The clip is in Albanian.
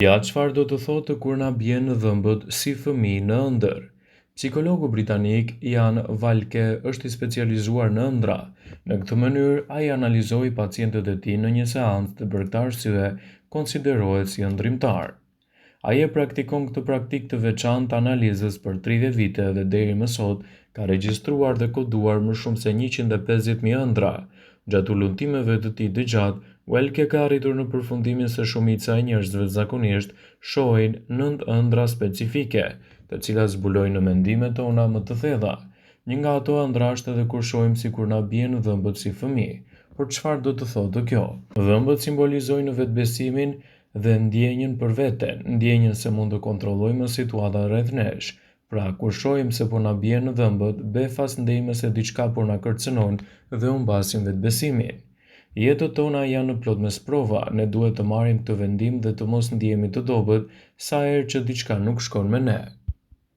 Ja çfarë do të thotë kur na bien dhëmbët si fëmijë në ëndërr. Psikologu britanik Ian Walke është i specializuar në ëndrra. Në këtë mënyrë, ai analizoi pacientët e tij në një seancë dhe për këtë arsye konsiderohet si ëndërrimtar. Ai e praktikon këtë praktikë të veçantë të analizës për 30 vite dhe deri më sot ka regjistruar dhe koduar më shumë se 150.000 ëndrra. Gjatë hulumtimeve të tij të gjatë, Walke ka arritur në përfundimin se shumica e njerëzve zakonisht shohin nëntë ëndrra specifike, të cilat zbulojnë në mendimet tona më të thella. Një nga ato ëndrra është edhe kur shohim sikur na bien dhëmbët si fëmijë. Por çfarë do të thotë kjo? Dhëmbët simbolizojnë vetëbesimin dhe ndjenjën për veten, ndjenjën se mund të kontrollojmë situatën rreth nesh. Pra, kur shohim se po na bien dhëmbët, befas ndjejmë se diçka po na kërcënon dhe humbasim vetëbesimin. Jetët tona janë plot me sprova, ne duhet të marrim këtë vendim dhe të mos ndihemi të dobët sa herë që diçka nuk shkon me ne.